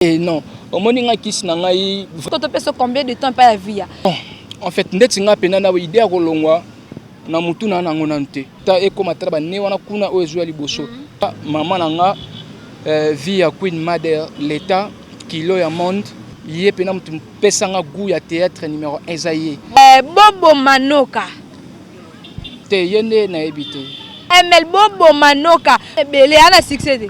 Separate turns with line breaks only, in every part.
Eh non, omoni nga kisi na ngai.
Topesa combien de temps epai ya Via?
Bon, en fait ndeti nga mpenza na idée ya kolongwa na mutu na nango nanu te. Ta ekoma tala bane wana kuna oyo ezwa liboso. Mama na nga vie ya Queen Mother, l'état kilo ya monde, ye mpenza mutu mpesa nga goût ya théâtre numéro 1 eza ye.
Bobo Manoka.
Te, ye nde nayebi te.
ML Bobo Manoka ebele ana succès te.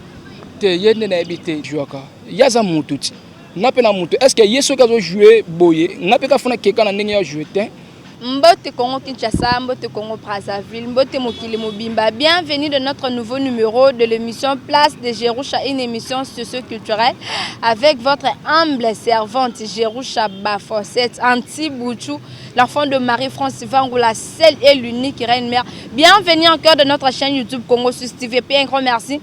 Te, ye nde nayebi te. Jouaka ye aza mutu ti nga mpe na mutu, est ce que ye soki azojoue boye, nga mpe kafuna keka na ndenge ya joue te.
Mbote Congo Kinshasa, Mbote Congo Brazzaville, Mbote Mokili Mobimba. Bienvenue dans notre nouveau numéro de l'émission Place de Jerusha, une émission socio-culturelle avec votre humble servante Jerusha Bafosset, Anti-Bouchou, l'enfant de Marie-France Vangou, la seule et l'unique reine mère. Bienvenue encore de notre chaîne YouTube Congo Suisse TV. Et un grand merci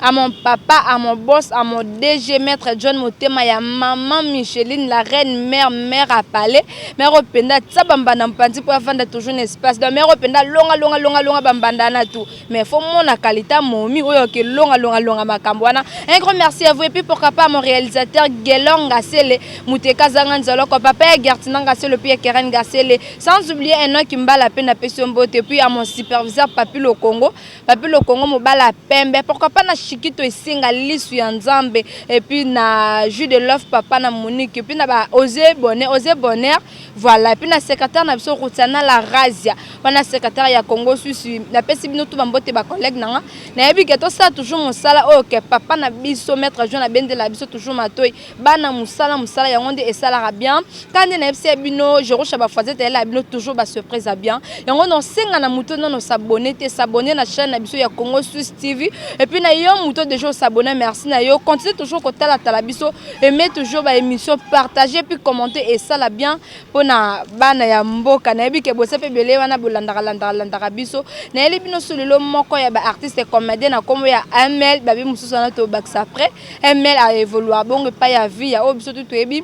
à mon papa, à mon boss, à mon DG, Maître John Motema, ya maman Micheline, la reine mère, mère à palais, mère Openda, tsabamba na mpanzi pour avanda toujours un espace. Donc mère Openda, longa, longa, longa, longa, bambanda na tout. Mais faut mon qualité, momi, oyo ke longa, longa, longa, makambo wana. Un grand merci à vous. Et puis pourquoi pas à mon réalisateur, Gelong Gassele, Muteka Zanga Nzoloko, papa Gertina Gassele, puis Keren Gassele. Sans oublier un nom qui m'a la peine à Pesombote, et puis à mon superviseur, Papi Le Congo. Papi Le Congo mobala pembe, pourquoi pas na Chikito esenga lisu ya Nzambe, et puis na Jus de Love papa na Monique, et puis na ba Osé Bonheur, Osé Bonheur, voilà, et puis na secrétaire na biso Routiana la Razia, wana secrétaire ya Congo Suisse, na pesi bino tout bambote ba collègue nanga, na yebi ke tosala toujours mosala oyo ke papa na biso Maître Jean na bendela biso toujours matoi, bana mosala mosala yango nde esalaka bien. Kandi na yebisi bino Jerusha Bafazete yela bino toujours ba surprise ya bien. Yango no senga na muto non s'abonner te, s'abonner na chaîne na biso ya Congo Suisse TV, et puis na yo muto déjà s'abonner, merci na yo, continue toujours ko tala tala biso, aimer toujours ba émission, partager puis commenter et ça la bien pona bana ya mboka. Na yebi ke bosa pe bele wana bolandaka landaka landaka biso. Na yeli bino so lelo moko ya ba artiste comédien na kombo ya ML, babi mususu na to bakisa après ML a évoluer bongo pa ya vie ya oyo biso tout toyebi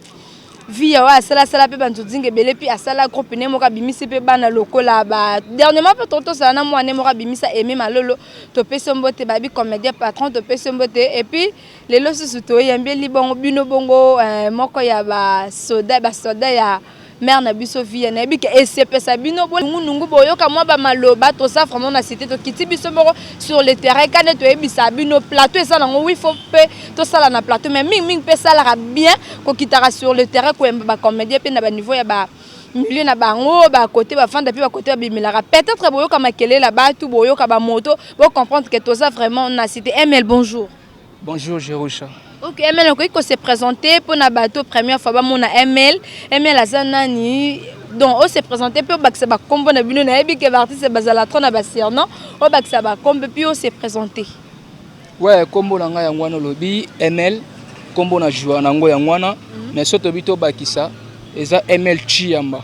vie ya oyo asalasala mpe banzodinga ebele, mpe asala groupe ne moko abimisi mpe bana lokola ba dernièrement mpe totosala na mwana moko abimisa Aimé Malolo, topesi mbote babi comédien patron, topesi mbote. Et puis lelo susu toyambeli bongo bino bongo moko ya basoda, basoda ya mare na biso Via. Nayebi ke esepesa bino nungunungu boyoka mwa bamaloba. Toza vraiment na cité, tokiti biso moko sur le terrain kande toyebisa bino plateau eza nango. Oui, faut mpe tosala na plateau, mais mingimingi mpe esalaka bien kokitaka sur le terrain, koyamba bacomédien mpe na baniveau ya ba milieu na bango, bakote bafanda mpe bakote babimelaka. Peut-être boyoka makelele bato, boyoka bamoto, bocomprendre que toza vraiment na cité. ML, bonjour.
Bonjour Jerusha.
Ok, ML, okoki kose présenter mpona bato première fois bamona ML. ML aza nani? Donc ose présenter mpe obakisa bakombo na bino. Nayebi ke baartiste bazala trop na basurnom, obakisa bakombo mpe ose présenter.
Ouais, kombo na ngai yango wana olobi ML, kombo na joua nango yango wana, mais so tobi tobakisa eza ML Chiyamba.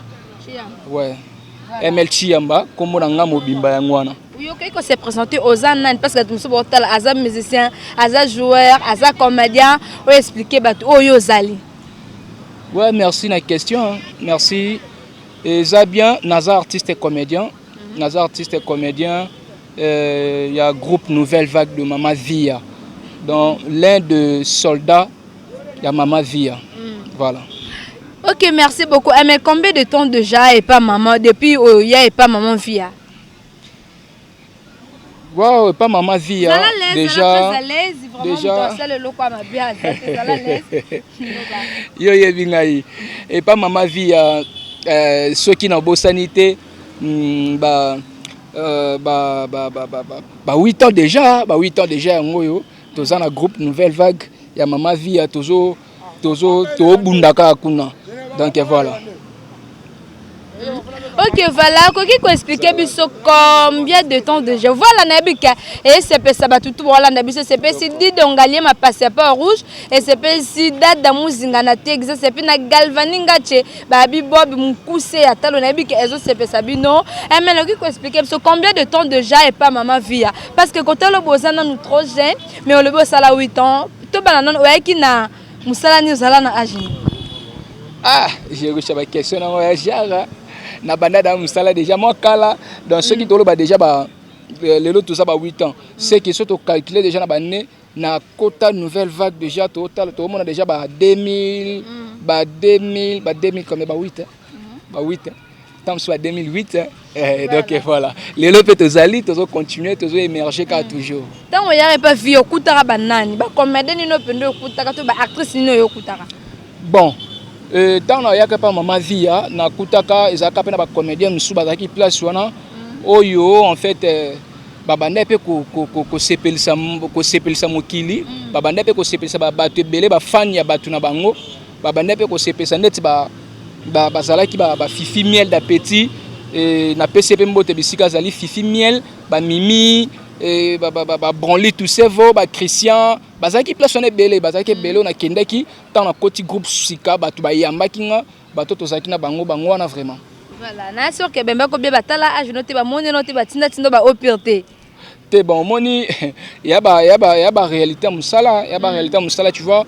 Ouais, ML Chiyamba, kombo na ngai mobimba yango wana.
Oyoki kose présenter, oza nani? Parce que bato mosusu baotala aza musicien, aza joueur, aza comédien. Oyo explique bato oyo ozali.
Ouais, merci na question, merci, eza bien. Naza artiste et comédien, naza artiste et comédien ya groupe Nouvelle Vague de Mama Via, donc l'un de soldats ya Mama Via, voilà.
Ok, merci beaucoup. Eh, mais combien de temps déjà et pas maman depuis oyo ya et pas maman Via?
Wow, pas Mama Via déjà
déjà
yo yebi ngai epa Mama Via, soki nabosani te, ba 8 ans déjà, ba 8 ans déjà yango oyo toza na groupe Nouvelle Vague ya Mama Via, tozo tozo tobundaka kuna, donc voilà.
Ok, voilà, okoki koexpliquer biso combien de temps déjà? Voilà, nayebi ke esepesa bato tu bolanda biso, esepesi Didongalie ma passeport rouge, esepesi Dada Muzinga na Texas, et puis na Galvani Ngache babi Bob Mokuse ya talo. Nayebi ke ezosepesa bino. Mais okoki koexpliquer biso combien de temps déjà epa Mama Via? Parce que kotala boza nanu trop jeune, mais olobi osala 8 ans. Tobana nanu, oyaki na mosala nini? Ozala na age nini?
Ah, Jerusha, baquestion nango ya genre na banda da mosala déjà mwa kala. Donc soki toloba déjà ba lelo toza ba 8 ans, c'est que so tocalcule déjà na bane. Na kota Nouvelle Vague déjà, totala, toomona déjà ba 2000, ba 2000, ba 2000 combien, ba 8, ba 8, ntango mosusu ba 2008, hein. Eh, donc voilà, lelo mpe tozali, tozocontinue, tozoémerge kaka toujours.
Ntango oyaka epa Vie, okutaka banani? Bacomédien nini mpenza okutaka to baactrice nini oyo okutaka?
Bon, ntango nayaka epa Mama Via, nakutaka ezalaka mpe na bacomédien mosusu bazalaki place wana oyo en fait babanda mpe kosepelisa mokili, babanda mpe kosepelisa bato ebele, bafani ya bato na bango, babanda mpe kosepelisa ndeti bazalaki bafifi Miel d'Appétit. Napesi ye mpe mbote bisika azali, Fifi Miel, bamimi, babranli Tusevo, bachristien, bazalaki place wana ebele, bazalaki ebele. Oyo nakendaki, ntango nakoti groupe sika, bato bayambaki nga, bato tozalaki na bango, bango wana vraiment.
Voilà, na sûr ke bemba kobie batala age no te, bamoni no te, batindatinda baopire te.
Te, bon, omoni, ya baréalité ya mosala, ya baréalité ya mosala, tu vois,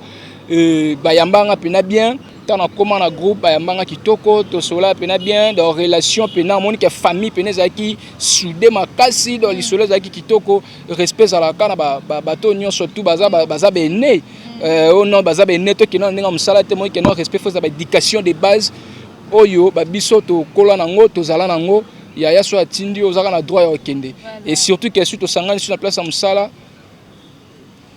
bayambanga mpena bien. Ntango nakóma na groupe, bayambanga kitoko, tosola mpena bien, donc relation mpena, omoni ke famille mpena ezalaki soudé makasi. Donc lisolo ezalaki kitoko, respect ezalaka na bato nyonso tu baza bene oyo non, baza bene, tokende na ndenge ya mosala te. Omoni ke non, respect faut eza baéducation de base oyo babiso tokola nango, tozala nango. Yaya so atindi yo, ozalaka na droit ya kokende, et surtout ke soki tosangani lisusu na place ya mosala,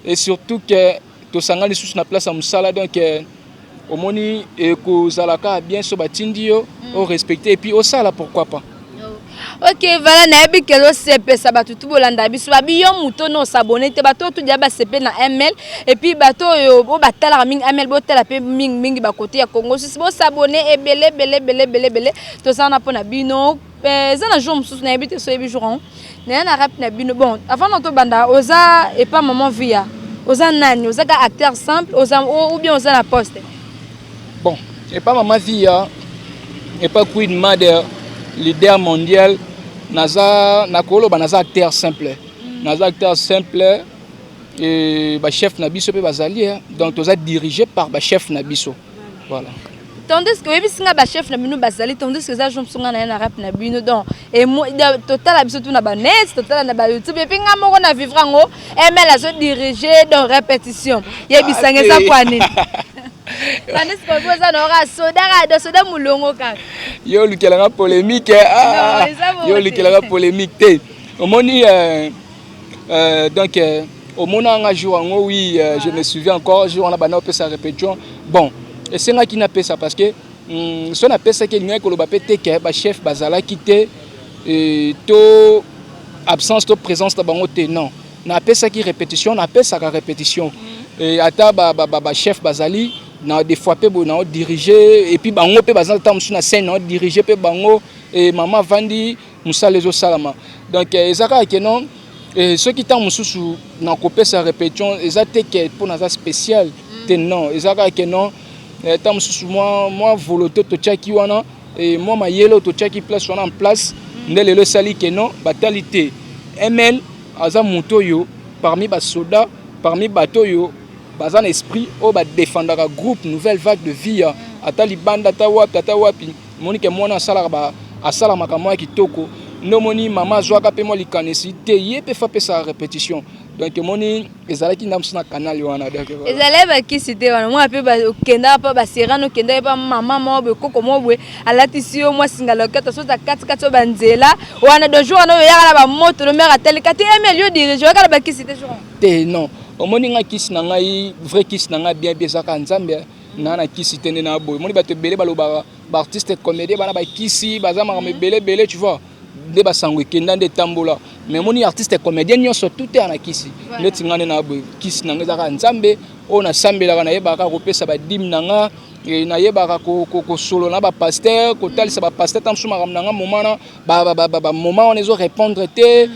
et surtout ke tosangani lisusu na place ya mosala, donc omoni ekozalaka bien. So batindi yo, orespecte et puis osala, pourquoi pas.
Ok, voilà, nayebi ke ezosepesa bato tu bolanda biso. Babi yo moto no osabone te, bato oyo tudia basepe na ML, et puis bato oyo oyo batalaka mingi ML, botala mpe mingimingi bakote ya Congo Suisse, bosabone ebele ebele ebele ebele ebele. Tozala na mpo na bino. Eza na jour mosusu, nayebi te so oyebi jour yango, naye na rap na bino. Bon, avant na tobanda, oza epa Maman Via, oza nani? Oza ka acteur simple, oza ou bien oza na poste?
Bon, epa Mama Via, epa Queen Mother, leader mondial, naza, nakoloba naza acteur simple, naza acteur simple. Et bachef na biso mpe bazali, donc toza dirigé par bachef na biso, voilà.
Tandis que oyebisi nga bachef na bino bazali, tandis que eza jour mosusu nga na ye na rap na bino, donc totala biso tu na banet, totala na bayoutube, et puis nga moko na vivre yango, ML azodirige donc répétition. Yebisanga, eza kwa nini? Tandis que obi oza na oka soda do soda molongo kaka.
Yo olukelanga polémique. Ah, yo olukelanga polémique te. Omoni, donc omonanga jour yango, oui, je me souviens encore, jour wana banda opesa répétition. Bon, esengaki napesa parce que so napesaki, elingaki koloba mpe te ke bachef bazalaki te, to absence to présence na bango te. Non, napesaki répétition, napesaka répétition, ata bachef bazali na des fois mpe boye na odirige, et puis bango mpe baza ata mosusu na scène, na odirige mpe bango, e mama avandi, mosala ezosalama. Donc eza kaka ke non, soki ntango mosusu nakopesa répétition, eza te ke mpo naza spécial te. Non, eza kaka ke non, ntango mosusu mwa volonté totiaki wana, mwa mayele oyo totiaki place wana en place, nde lelo esali ke non, batali te, ML aza moto oyo parmi basoda, parmi bato oyo baza na esprit oyo badefendaka groupe Nouvelle Vague de Vie, ata libanda, ata wapi, ata wapi. Omoni ke mwana asalaka, asala makambo ya kitoko, nde omoni mama azwaka mpe mwa likanisi te, ye mpe fa apesaka répétition. Donc omoni, ezalaki nda mosusu na canal wana, donc
voilà. Ezalaki bakisi te wana, mwana mpe okendaka mpa baserane, okendaki mpa mama moko boye, koko moko boye, alatisi yo mwa singa loketo, soza katikati oyo banzela wana. Do jour wana oyo oyaka na bamoto no mare ateleka te, ML yo dirige, oyaka na bakisi te jour?
Te, non, omoni ngai, kisi na ngai, vrai kisi na ngai bien bien ezaka Nzambe. Na kisi te nde na boye. Omoni, bato ebele balobaka baartiste comédien bana bakisi, baza makambo ebele ebele, tu vois, nde basango ekenda, nde etambola. Mais omoni, artiste comédien nyonso tout te na kisi. Ndeti nga nde na boye, kisi na ngai ezaka Nzambe oyo nasambelaka, nayebaka kopesa badîme na nga, nayebaka kosolola na bapasteur, kotalisa bapasteur ta mosusu makambo na nga. Moma na bamoma wana ezorépondre te,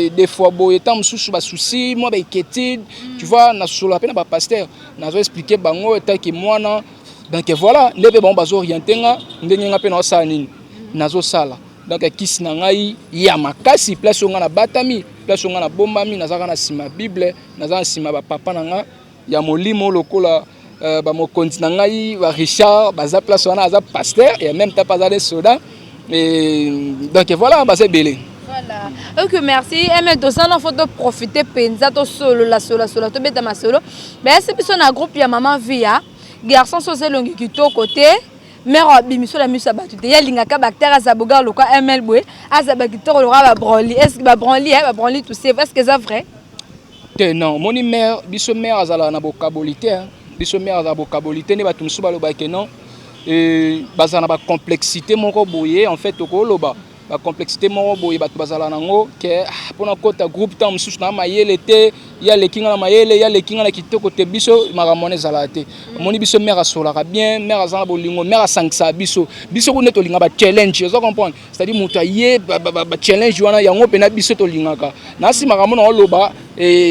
des fois boye, ta mosusu basusi, mwa bainquiétude, tu vois, nasolola mpe na bapasteur, nazo expliquer bango etaki mwana. Donc voilà, nde mpe bango bazooriente nga ndenge nga mpe naosala nini, nazosala. Donc kisi na ngai ya makasi, place oyo ngai nabatami, place oyo ngai nabombami, nazalaka na nsima Bible, naza na nsima bapapa na nga ya molimo, lokola bamokonzi na ngai ba Richard, baza place wana, aza pasteur et en même temps mpe aza de soda. Et donc voilà, baza ebele.
Voilà. Ok, merci. Eme tosala, faut toprofite mpenza, tosolola solola, tobeta masolo. Bayesi biso na groupe ya Mama Via, garçon so oza elongi kitoko te, mare abimiso na miso ya bato te. Ye alingaka baacteur aza bogar lokwa ML boye, aza bakitoko lokwa babranli. Est ce babranli, babranli tout, est ce que eza vrai?
Te, non. Omoni, mare biso, mare azalaka na bokaboli te. Biso mare azala bokaboli te. Nde bato mosusu balobake non, bazala na bacomplexité moko boye. En fait, tokoloba bacomplexité moko boye bato bazala nango ke mpona kota groupe, ntango mosusu na mayele te, ye aleki nga na mayele, ye aleki nga na kitoko te. Biso makambo wana ezalaka te. Omoni, biso mare asolaka bien, mare aza na bolingo, mare asangisaka biso. Biso kuna tolinga bachallenge, oza comprendre? C'est-à-dire moto aye, bachallenge wana, yango mpena biso tolingaka. Nasi makambo na oloba,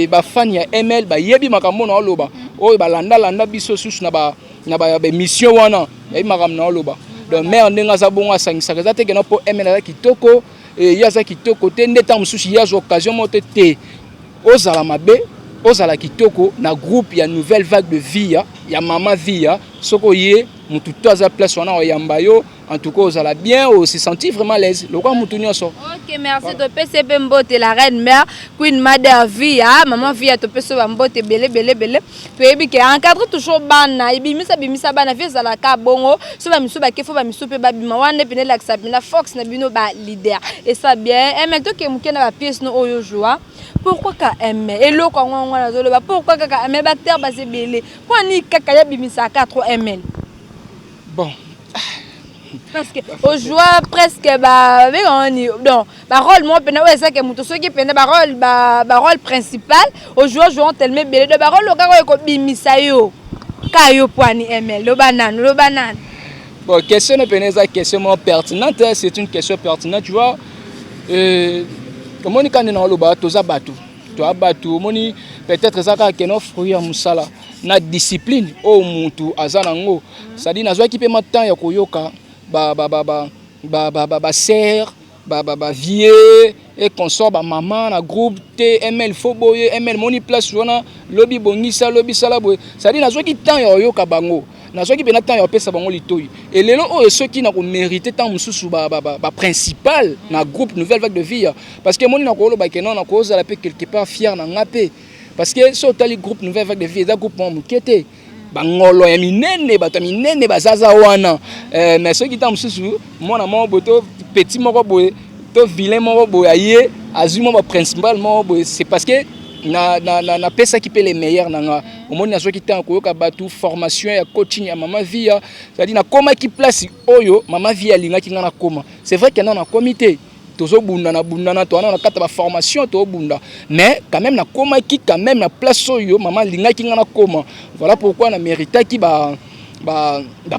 bafani ya ML bayebi makambo na oloba oyo, balandalanda biso susu na baémission wana, bayebi makambo na oloba. Donc mare ndenge aza bongo, asangisaka. Eza te kena mpo ML aza kitoko, ye aza kitoko te nde ntango mosusu ye azwa occasion moko te. Te, ozala mabe, ozala kitoko, na groupe ya Nouvelle Vague de Via ya Mama Via, soki oye, motu to aza place wana oyamba yo. En tout cas, ozala bien, ose sentir vraiment l'aise lokola motu nyonso.
Ok, merci. Topesi mpe mbote la reine mère, Queen Mother Via, Mama Via. Topesi bambote ebele ebele ebele. Toyebi ke encadre toujours bana, ebimisa bimisa bana vie. Ezalaka bongo. So bamisu bake, fo bamisu mpe babima wana mpena, elakisa mpena force na bino baleader. Esa bien. Ml, toke moke na bapièce no oyo joa. Pourquoi ka ML? Eloko yango yango nazoloba, pourquoi kaka ML? Baacteur baza ebele, mpo ani kaka yabimisaka trop ML?
Bon.
Parce que ojoua presque babengaka nini, donc barole moko mpena oyo ezake moto soki mpena barole principal, ojoua jouant tellement ebele. Donc barole oyo kaka oyo ekobimisa yo ka yo pwani. ML, loba nanu, loba nanu.
Bon, question no pene eza question moko pertinente, c'est une question pertinente, tu vois. Omoni, kani na oloba, toza bato, toya bato. Omoni, peut-être eza kaka keno fruit ya mosala na discipline oyo mutu aza nango. C'est-à-dire nazwaki mpe ma temps ya koyoka basere, bavie et consort, bamama na groupe te: ML fo boye, ML moni place wana, lobi bongisa, lobi sala boye. C'est-à-dire nazwaki temps ya koyoka bango, nazwaki mpena temps ya kopesa bango litoi. Elelo oyo, soki na komérite ntango mosusu baprincipal na groupe Nouvelle Vague de Vie, parce que moni nakoloba ke non, nakozala mpe quelque part fier na nga mpe, parce que so otali groupe Nouvelle Vague de Vie, eza groupe moko moke te. Bangolo ya minene, bato ya minene bazaza wana. Mais soki ntango mosusu mwana moko boye to petit moko boye to vilain moko boye aye, azwi mwa baprincipal moko boye, c'est parce que napesaki mpe les meilleurs na nga. Omoni, nazwaki ntango koyoka bato, formation ya coaching ya Mama Via. C'est-à-dire nakomaki place oyo Mama Via alingaki nga nakoma. C'est vrai ke nano nakomi te, tozobundana bundana, towana na kati ya baformation, tozobunda, mais quand même nakomaki quand même na place oyo mama alingaki nga nakoma. Voilà pourquoi na méritaki ba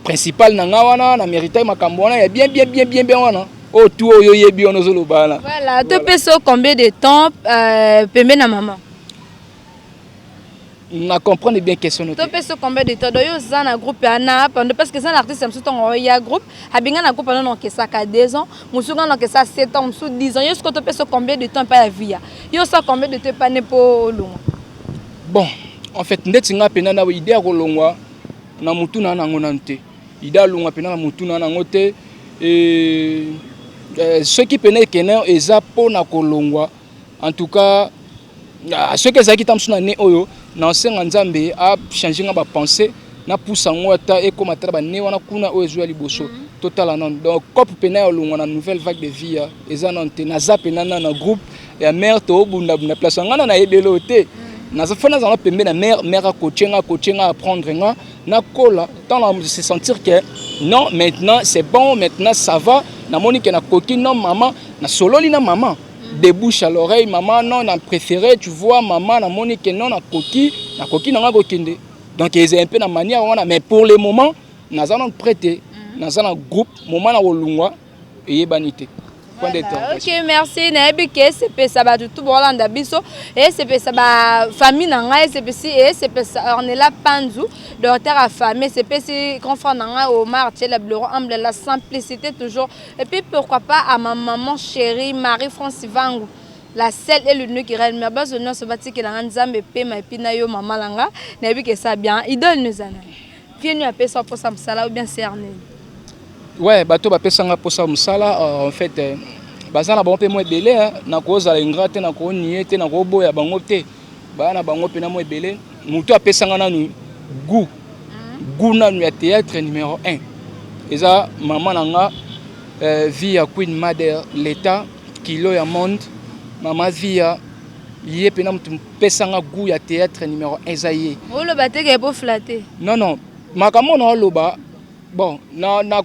principal na nga wana, na méritaki makambo wana ya bien bien bien bien bien wana oyo tu oyo oyebi wana ozoloba wana.
Voilà. Topesa combien de temps pembe na mama?
Na comprendre bien question no te.
Topesa combien de temps? Donc yo oza na groupe wana pendant, parce que eza na artiste mosusu, ntongo oya groupe, abinga na groupe wana, nokesaka 2 ans, mosusu nga nokesa 7 ans, mosusu 10 ans. Yo siko topesa combien de temps epai ya Via? Yo osa combien de temps epane mpo olongwa?
Bon, en fait, ndeti nga mpena na idée ya kolongwa na mutu na nango nanu te. Idée alongwa mpena na mutu na nango te. Soki pene ekene eza mpona kolongwa, en tout cas, soki ezalaki ta mosusu na ne oyo, naosenga Nzambe achange nga bapensée, napusa yango ata ekóma ata bane wana kuna oyo ezwa liboso. Totala nano. Donc cope pena ya olongwa na Nouvelle Vague de Vie eza nano te. Naza pena na groupe ya mare, toobundabunda place nga na nayebeli oyo te. Naza fo nazala pembe na mare, mare acoache nga, acoache nga, apprendre nga, nakola. Ntango na se sentir que non, maintenant c'est bon, maintenant ça va, namoni ke nakoki, non mama, nasololi na mama de bouche à l'oreille: mama, non, na préféré, tu vois, mama, namoni ke non, nakoki, nakoki nanga kokende. Donc eza un peu na manière wana, mais pour le moment naza nano prêt te. Naza na groupe, moment na kolongwa eyebani te. Point d'interrogation.
Ok, merci. Nayebi ke esepesa bato tu bolanda biso, esepesa bafamille na ngai, esepesi, esepesa Ornela Panzu, docteur ya famille, esepesi grand frère na ngai Omar Tiela Blero, humble, la simplicité toujours. Et puis pourquoi pas à ma maman chérie Marie France Vangu, la seule et l'unique reine mère. Bazo nyonso batikelanga Nzambe epema epi na yo mama na nga. Nayebi ke esa bien. Idole no eza nani? Vie nu apesa mposa mosala ou bien ser nini?
Ouais, bato bapesanga mposa mosala, en fait, Baza na bango mpe mwa ebele. Nakozala ingrat te, nakonie te, nakoboya bango te. Baya na bango mpena mwa ebele. Moto apesanga nanu goût nanu ya théâtre numéro 1 eza mama na nga, Via Queen Mother, l'état kilo ya monde. Mama Via, ye mpena moto mpesanga goût ya théâtre numéro 1 eza ye.
Oloba teke po flatter?
Non, makambo na oloba, bon,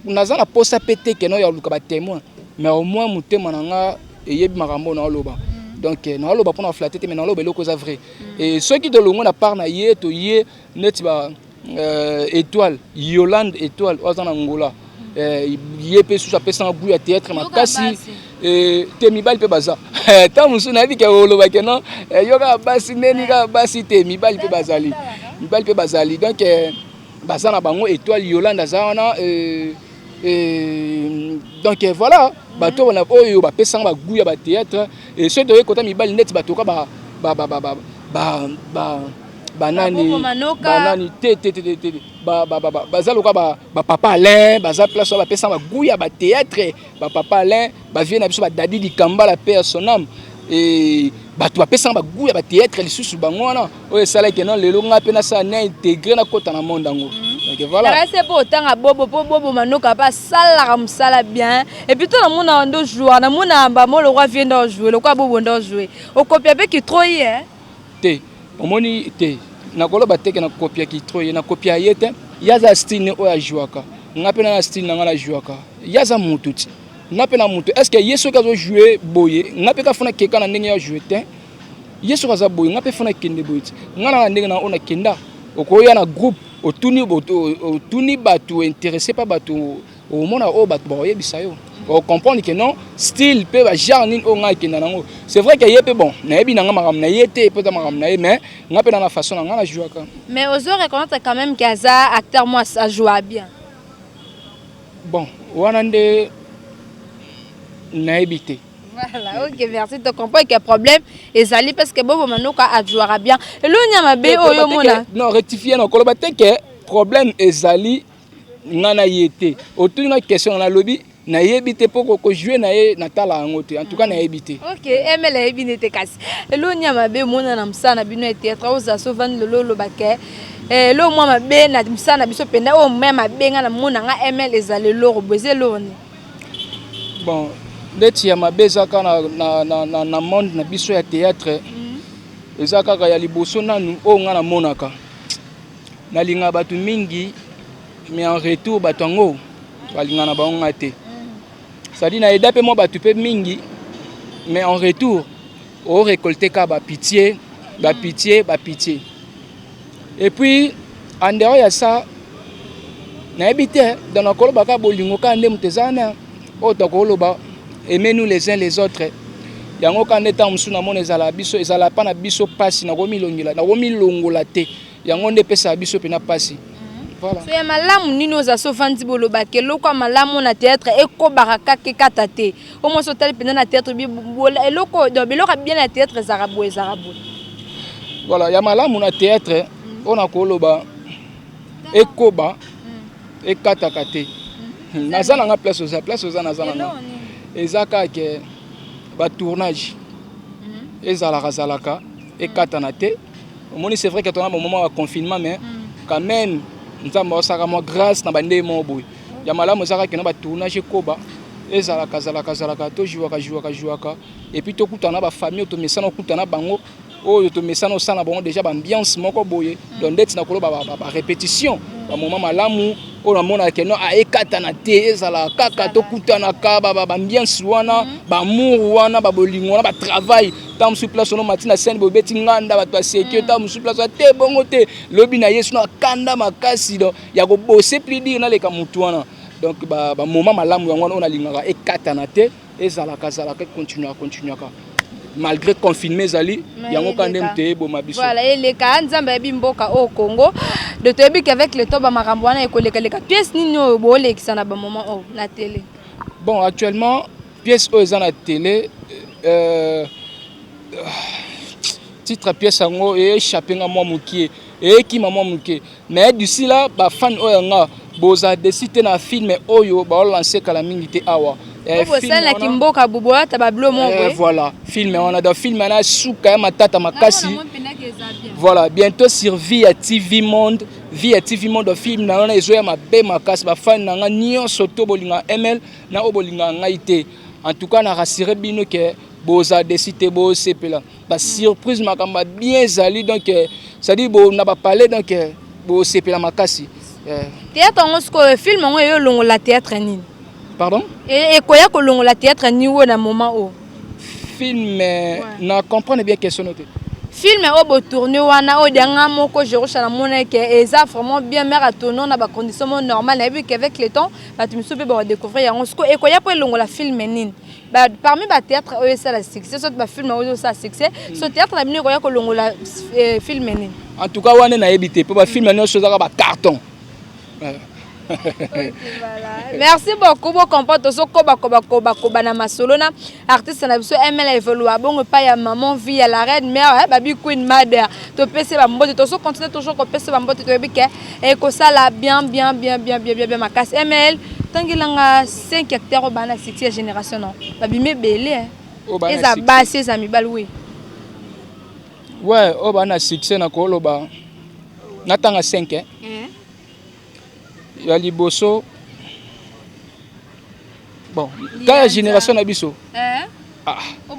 naza na posa mpe te keno ya luka batémoin, mais au moins motema na nga eyebi makambo na oloba. Donc naoloba mpona flatter te, mais naoloba eloko eza vrai. Et soki tolongwe na part na ye, toye neti ba Étoile, Yolande Étoile oyo aza na Ngola, ye mpe susu apesanga goût ya théâtre makasi te. Mibali mpe baza. Ntango mosusu nayebi ke oloba ke non, yo kaka basi, ndeni kaka basi te. Mibali mpe bazali, mibali mpe bazali. Donc baza na bango. Étoile Yolande aza wana. Donc voilà, bato oyo bapesanga bagoût ya bathéâtre. Soki toye kota mibali, neti bato ka banani, banani te te te te, baza lokola bapapa Alain, baza place oyo bapesanga bagoût ya bathéâtre. Bapapa Alain, bavieux na biso, badadi Dikambala, paix à son âme, bato bapesanga bagoût ya bathéâtre lisusu bango wana, oyo esalaki no lelo ngai mpe nasala na intégré, nakota na monde yango. Donc voilà.
Se mpo otanga Bobo, mpo Bobo Manoka mpe asalaka mosala bien. Et puis to namona ndo joueur, namona bamo lokwa vie ndo joue lokwa Bobo ndo joue, okopia mpe kitro ye?
Te, omoni te, nakoloba teke nakopiaki trop ye, nakopia ye te. Ye aza style ne oyo ajouaka, nga mpe na style na nga najouaka. Ye aza mutu ti, nga mpe na mutu. Est ce que ye soki azojoue boye, nga mpe kafuna keka na ndenge ya joue te? Ye soki aza boye, nga mpe funa kende boye ti. Nga na ndenge na oyo nakenda, okoya na groupe, otuni, otuni bato intéressé pa bato, omona oyo bato bakoyebisa yo, ocomprendre que non, style mpe bagenre nini oyo ngai akenda nango. C'est vrai que ye mpe, bon, nayebi nanga makambo na ye te, mpo eza makambo na ye, mais nga mpe na façon na nga najouaka.
Mais ozo reconnaître quand même ke aza acteur moi ajoua bien?
Bon, wana nde nayebi te.
Voilà, ok, merci. Tu comprends que problème ezali parce que Bobo Manoka ajouera bien. Eloni ya mabe oyo mona?
Non, rectifie na koloba te ke problème ezali nga na ye te. Otuni nga question, nalobi nayebi te, mpo kojouer na ye natala yango te. En tout cas nayebi te.
Ok, emele ayebi nete. Kasi eloni ya mabe omona na mosala na bino ya théâtre, oza so ovandi lelo, oloba ke eloko mwa mabe na mosala na biso mpenza, oyo mwa mabe nga namona nga ml ezala eloko boye, eza eloko nini?
Bon, ndeti ya mabe eza kaka na monde na biso ya théâtre, eza kaka ya liboso nanu oyo nga namonaka, nalingaka bato mingi, mais en retour bato yango balingaka na bango nga te. C'est-à-dire nayeda mpe mwa bato mpe mingi, mais en retour orécolte kaka bapitié, bapitié, bapitié. Et puis en dehors ya ça, nayebi te. Donc nakoloba kaka bolingo kaka nde moto eza wana oyo tokoloba, aimez-nous les uns les autres. Yango kaka nde ntango mosusu namona ezala biso, ezala mpa na biso mpasi. Nakomilongela, nakomilongola te. Yango nde epesaka biso mpena mpasi. Voilà.
So ya malamu nini oza so ovandi bolobaka eloko ya malamu na théâtre ekobaka kaka, ekata te? O mwasi otali mpenza na théâtre, eloko, donc biloko ya bien na théâtre ezalaka boye, ezalaka boye.
Voilà, ya malamu na théâtre oyo nakoloba ekoba, ekataka te, naza nanga place oza, place oza, naza nanga, eza kaka ke batournage ezalaka zalaka, ekatana te. Omoni, c'est vrai que tona bamoment ya confinement, mais quand même Nzambe aosaka mwa grâce na bandenge moko boye. Ya malamu ezalaka kena batournage ekoba, ezalaka zalaka zalaka, tojouaka jouaka jouaka, et puis tokutana na bafamille oyo tomesana okutana bango, oyo tomesana osala bango déjà baambiance moko boye. Donc ndeti nakoloba barépétition, bamoment malamu oyo namonaka ke non, ekatana te, ezala kaka tokutanaka, baambiance wana, bamour wana, babolingo wana, batravail. Ntango mosusu place ono mati na scène, bobeti nganda, bato baseki. Ntango mosusu place te, bongo te, lobi na ye sino akanda makasi, donc ya kobose plus dire naleka motu wana. Donc bamoment malamu yango wana oyo nalingaka ekatana te, ezalaka zalaka, continuaka continuaka malgré confinement ezali. Yango kaka nde moto eyeboma biso.
Voilà, eleka. Nzambe ayebi mboka oyo Congo de, toyebi ke avec le temps bamakambo wana ekolekaleka. Pièce nini oyo boolekisa na bamoment oyo na télé?
Bon, actuellement pièce oyo eza na télé, titre pièce yango eéchappe nga mwa mokie, eyekima mwa moke, mais d'ici là bafan oyo nga boza desi te na film oyo baolance kala mingi te awa.
Bosalelaki mboka boboyata babilo moko.
Voilà, film wana, donc film wana suka ya matata makasi. Voilà, bientôt sur Via TV Monde, Via TV Monde, film na wana ezoya mabe makasi. Bafani na nga nyonso to bolinga ML na oyo bolinga ngai te, en tout cas na rassurer bino ke boza déçus te, bosepela, basurprise, makambo ya bien ezali. Donc c'est-à-dire bo na bapalais, donc bosepela makasi.
Théâtre yango sikoyo, film yango eyo olongola théâtre nini?
Pardon?
Ekoya kolongola théâtre nini oyo na moment oyo?
Film, na comprendre bien question no te.
Film oyo botourne wana, oyo dianga moko Jerusha, namona ke eza vraiment bien, mare atourne na bacondition mo normal. Nayebi ke avec le temps bato misusu mpe bakodécouvrir yango. Sikoyo ekoya mpo elongola film nini parmi bathéâtre oyo esala succès, soki bafilm oyo esala succès? So théâtre na bino ekoya kolongola film nini?
En tout cas wana nayebi te, mpo bafilm nyonso ezaka bacarton.
Ok, voilà. Merci beaucoup. Bocomprendre, tozokoba koba koba koba na masolo na artiste na biso ML évolua bongo epai ya maman vie ya la reine mère, babi Queen Mother. Topesi bambote, tozocontinue toujours kopesa bambote. Toyebi ke ekosala bien bien bien bien bien bien bien makasi. ML, tangelanga 5 acteurs oyo baa na succès ya génération. Non, babimi ebele, eza basi, eza mibali, oui.
Ouais, oyo baa na succès, na koloba natanga 5, eh? Ya liboso, bon, ka ya génération na biso.
Ah. Bon,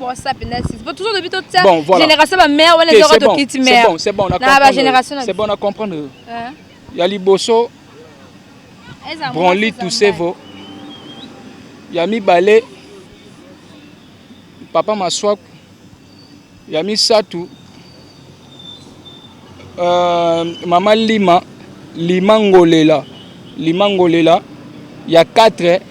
voilà. Génération bamare wana ezaka tokiti
mare. C'est bon, c'est bon, na
bagénération.
C'est bon, na comprendre. Ya liboso, Bronly Tusevo. Ya mibale, Papa Maswaku. Ya misato, Mama Lima Lima Ngolela Lima Ngolela. Ya 4,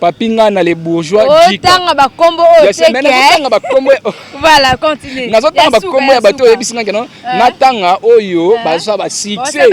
Papi Ngana le bourgeois.
Otanga bakombo oyo.
Teke bakombo.
Voilà, continue.
Nazotanga bakombo ya bato oyebisi nga keno natanga oyo baza basuccès.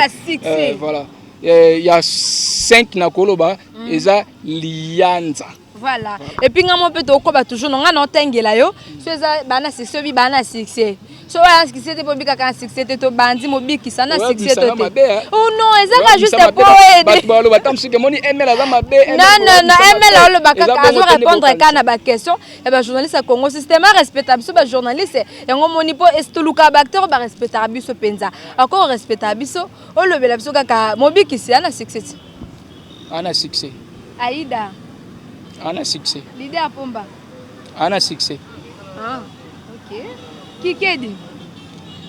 Voilà, ya 5 na koloba eza Lianza.
Voilà, et puis nga mo mpe tokoba toujours no nga na otengela yo so eza bana succès, obi bana succès, so oyo succès te, mpo obikaka na succès te, tobandi mobikisa na succès to te. Oh non, ezaka juste po
Bato baloba ta mosuki emoni ML aza mabe.
Non, non, non, ML aloba kaka, azo répondre kaka na baquestion ya bajournaliste ya Congo. Système arespecta biso bajournaliste yango moni, mpo toluka baacteur oyo barespectaka biso mpenza. Ako respectaka biso, olobela biso kaka mobikisi ana succès ti.
Ana succès.
Aida.
Ana succès.
Leader Pomba.
Ana succès.
Ah, ok. Kikedi.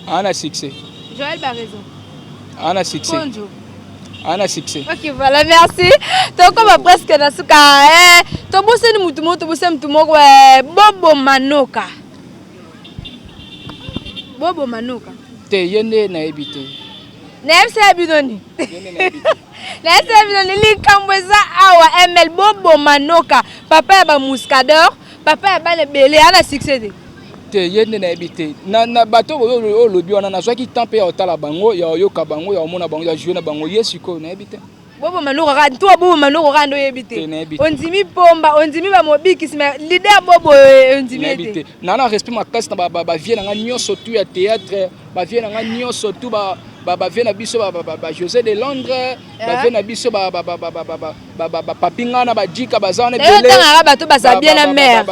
Ana succès.
Joël Baraison.
Ana succès.
Konjo.
Ana succès.
Ok, voilà, merci. Tokoma presque na suka. Eh, tobosani mutu moko, tobosani mutu moko, eh, Bobo Manoka. Bobo Manoka.
Te, ye nde nayebi te.
Nayebisa bino ni.
Ye nde nayebi te.
Nayebisa bino ni likambo eza awa. ML, Bobo Manoka, papa ya bamuscador, papa ya bana ebele, ana succès te.
Te, ye nde nayebi te. Na bato oyo olobi wana, nazwaki temps mpe ya kotala bango, ya koyoka bango, ya komona bango, ya jouer na bango. Ye sikoyo nayebi te.
Bobo Manoka kaka ntuwa, Bobo Manoka kaka nde oyebi te.
Te, nayebi te.
Ondimi Pomba, ondimi bamobikisi, mais leader Bobo ondimi
nayebi
te.
Te, naa na respect makasi na bavieux na nga nyonso tu ya théâtre, bavieux na nga nyonso tu, bavieux na biso ba José de Londres, bavieux na biso bapapi nga na bajika baza wana.
Nayo otangaka bato baza bien na mare.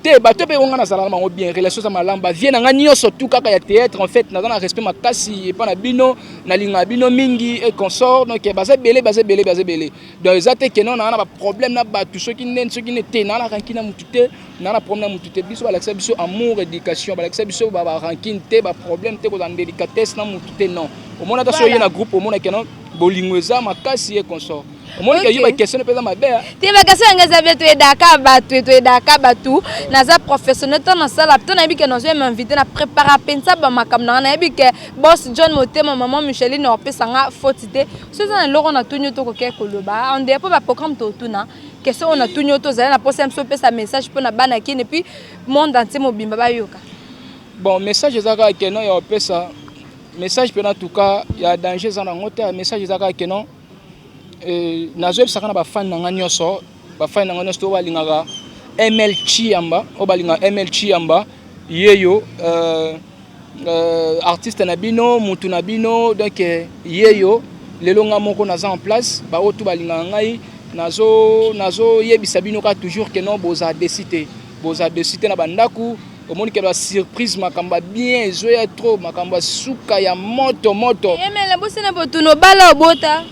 Te, bato mpe nga nazalaka na bango bien, relation eza malamu. Bavieux na nga nyonso tu kaka ya théâtre, en fait naza na respect makasi epa na bino, nalingaka bino mingi et consort. Donc baza ebele, baza ebele, baza ebele. Donc eza te keno naa na baproblème na bato soki nini soki nini te. Naa na rancune na mutu te, naa na problème na mutu te. Biso balakisa biso amour, éducation, balakisa biso barancune te, baproblème te, kozala délicatesse na mutu te, non. Omona ata so oye na groupe, omona keno bolingo eza makasi et consort. Omoni ke yo baquestion mpe eza mabe.
Te, baquestion yango eza bien. Toyedaka bato, toyedaka bato. Naza professionnel to nasala to nayebi ke nazwa invité na prépara mpenza bamakambo na nga. Nayebi ke boss John Motema, mama Micheline opesanga faute te. So eza na eloko natuni yo, tokoki koloba en dehors mpo baprogramme totuna question oyo natuni yo. Tozali na posa biso opesa message mpona bana Kini et puis monde entier mobimba bayoka.
Bon, message eza kaka keno ya opesa message mpena, en tout cas ya danger eza nango te. Message eza kaka keno nazoyebisaka na bafani na nga nyonso, bafani na nga nyonso to balingaka ML Chiamba, oyo balingaka ML Chiamba, yeyo artiste na bino, mutu na bino. Donc yeyo lelo nga moko naza en place. Baoyo tu balingaka ngai. Nazoyebisa bino kaka toujours que non, bozala déçus te, bozala déçus te na bandako. Omoni ke basurprise, makambo ya bien ezoya trop, makambo ya suka ya moto moto.
Emele bosana botuna, obala, obota?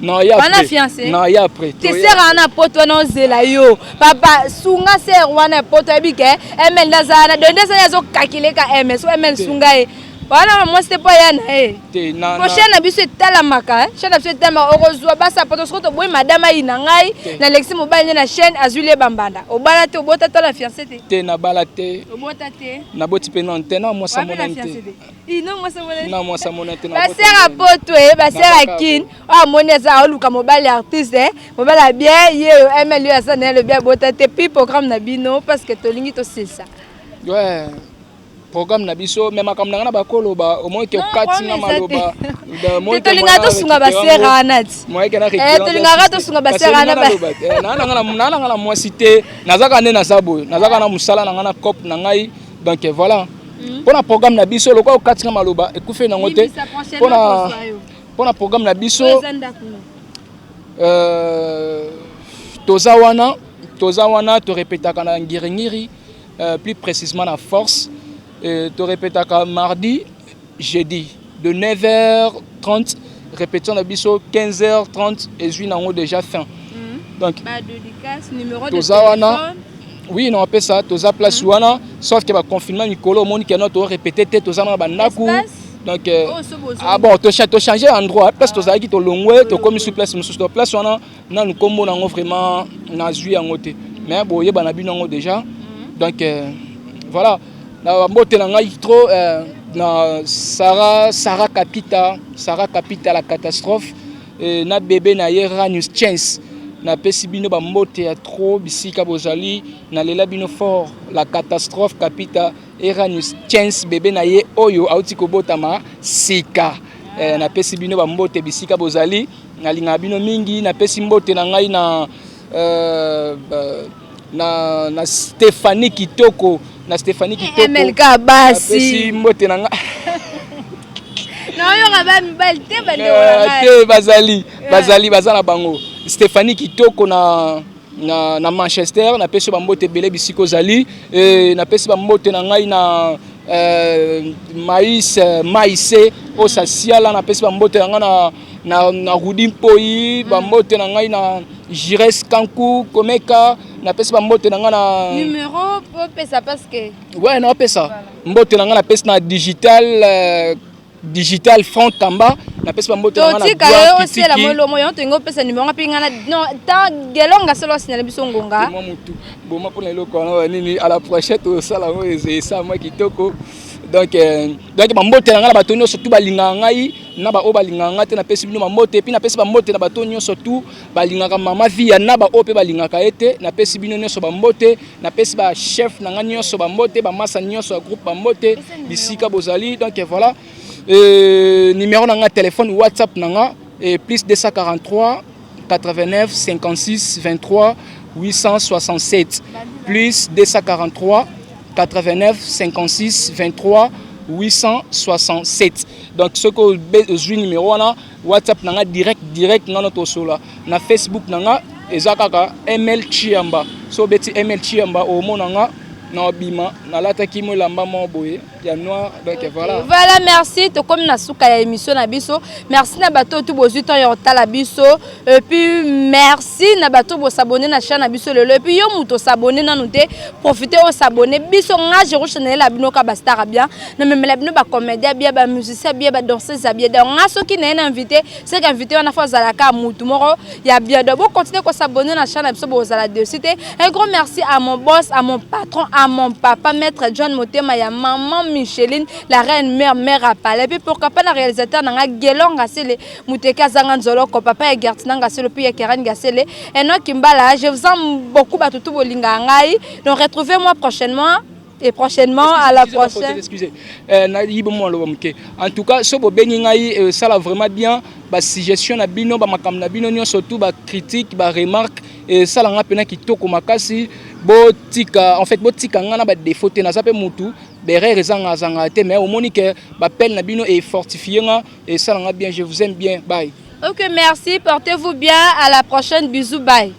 Non, ya.
Wana fiancé?
Non, ya après.
Te, sœur wana poto wana ozela yo, papa sunga sœur wana poto. Oyebi ke ML nde azala na do nde ezali azokakile ka ML so ML sunga ye wana mwasi te mpo aya na ye.
Te na
po chaîne na biso etalamaka, chaîne na biso etalamaka. Okozwa basa poto soki toboyi madame ayi na ngai nalekisi mobali nde na chaîne azwili ye bambanda. Obala te, obota to na fiancé te?
Te, nabala te.
Obota te?
Naboti mpe non te, na mwasi amonani te. Na mwasi amona te.
Basœur ya poto e, basœur ya Kine oyo amoni aza aoluka mobali artiste, mobali ya bien, ye oyo ML oyo aza na ye, alobi abota te. Puis programme na bino, parce que tolingi tosilisa.
Ouais, programme na biso, mais makambo na ngai na bakoloba, omoi ke okati nga maloba.
Tolingaka tosunga basœur wana ti tolingaka tosunga basœur wana.
Naa na ngai na mwasi te, naza kaka nde naza boye, naza kaka na mosala na ngai na cope na ngai. Donc voilà, mpona programme na biso, lokola okati nga maloba, ekufi nango te. Mpona programme na biso, toza wana, toza wana, torepetaka na Ngiringiri, plus précisément na Force. Torepetaka mardi, jeudi de 9h30 répétition na biso, 15h30 ezwi nango déjà fin. Donc toza wana, oui, na opesa toza place wana, sauf que baconfinement mikolo omoni ke no torépété te, toza na bandako. Donc ah bon, tochange endroit, place tozalaki tolongwe, tokomi sur place mosusu. Donc place wana nanu nkombo nango vraiment nazwi yango te, mais boyeba na bino yango déjà. Donc voilà, na mbote na ngai trop na Sara, Sara Kapita, Sara Kapita la catastrophe, na bébé na ye Ranius Chance. Napesi bino bambote ya trop bisika bozali, nalela bino fort. La catastrophe Kapita, Eranius Chance, bébé na ye oyo auti kobotama sika. Napesi bino bambote bisika bozali, nalingaka bino mingi. Napesi mbote na ngai na Stéphanie Kitoko, na Stéphanie Kitoko.
MLK basi.
Napesi mbote na ngai.
Naoyoka bamibali te, bandeko na ngai.
Te, bazali, bazali, baza na bango. Stéphanie Kitoko na Manchester, napesi bambote ebele bisika ozali. Napesi bambote na ngai na maïs maïse oyo sasiala. Napesi bambote na ngai na Rudi Mpoi, bambote na ngai na Gires Kanku Komeka, napesi bambote na ngai na
Numéro opesa, parce que
Ouais, naopesa mbote na ngai, napesi na digital, digital Frank Kamba, napesi bambote na ngai na
Totika yo osela molomo yango, tolingi opesa numéro mpe ngai non tan gelonga solo asignale biso ngonga.
Mwa mutu boma mpona eloko wana banini. À la prochaine, tosala yango esa mwa kitoko. Donc bambote na ngai na bato nyonso tu balingaka ngai, na baoyo balingaka ngai te, napesi bino bambote. Et puis napesi bambote na bato nyonso tu balingaka mama Via, na baoyo mpe balingaka ye te, napesi bino nyonso bambote. Napesi bachef na ngai nyonso bambote, bamasa nyonso ya groupe bambote bisika bozali. Donc voilà, numéro na ngai téléphone, WhatsApp na nga et plus 243 89 56 23 867, plus 243 89 56 23 867. Donc soki ozwi numéro wana, WhatsApp na nga direct, direct nga na tosola. Na Facebook na nga eza kaka ML Chiamba. So obeti ML Chiamba, omona nga na obima nalataki mo elamba moko boye ya noir. Donc voilà.
Voilà, merci. Tokomi na suka ya émission na biso. Merci na bato tu bozwi temps ya kotala biso, et puis merci na bato bosabone na chaîne na biso lelo. Et puis yo moto osabone nanu te, profite osabone biso. Nga Jerusha, nayela bino ka bastar bien, namemela bino bacomédien bien, bamusicien bien, badanseuse ya bien. Donc nga soki naye na invité, c'est que invité wana fo azalaka mutu moko ya bien. Donc bocontinue kosabone na chaîne na biso, bozala dessus te. Un grand merci à mon boss, à mon patron, à mon papa, maître John Motema ya maman Micheline, la reine mère, mère à palais. Puis pourquoi pas na réalisateur nanga Gelon Gasele Muteke, azanga nzoloko, papa ya Gertina Gasele, puis ya Keren Gasele, Enoch Mbala. Je vous aime beaucoup, batutu bolinga ngai. Donc retrouvez-moi prochainement et prochainement, à la prochaine.
Excusez, nayibi mwa loba moke. En tout cas, so bobengi ngai, esala vraiment bien. Basuggestion na bino, bamakambo na bino nyonso tu, bacritique, baremarque, esalanga mpena kitoko makasi. Botika, en fait, botika ngai na badéfaut te. Naza mpe mutu, berere ezanga azanga te, mais omoni ke bapele na bino efortifie nga, esalanga bien. Je vous aime bien, bye.
Ok, merci, portez-vous bien, à la prochaine, bisous, bye.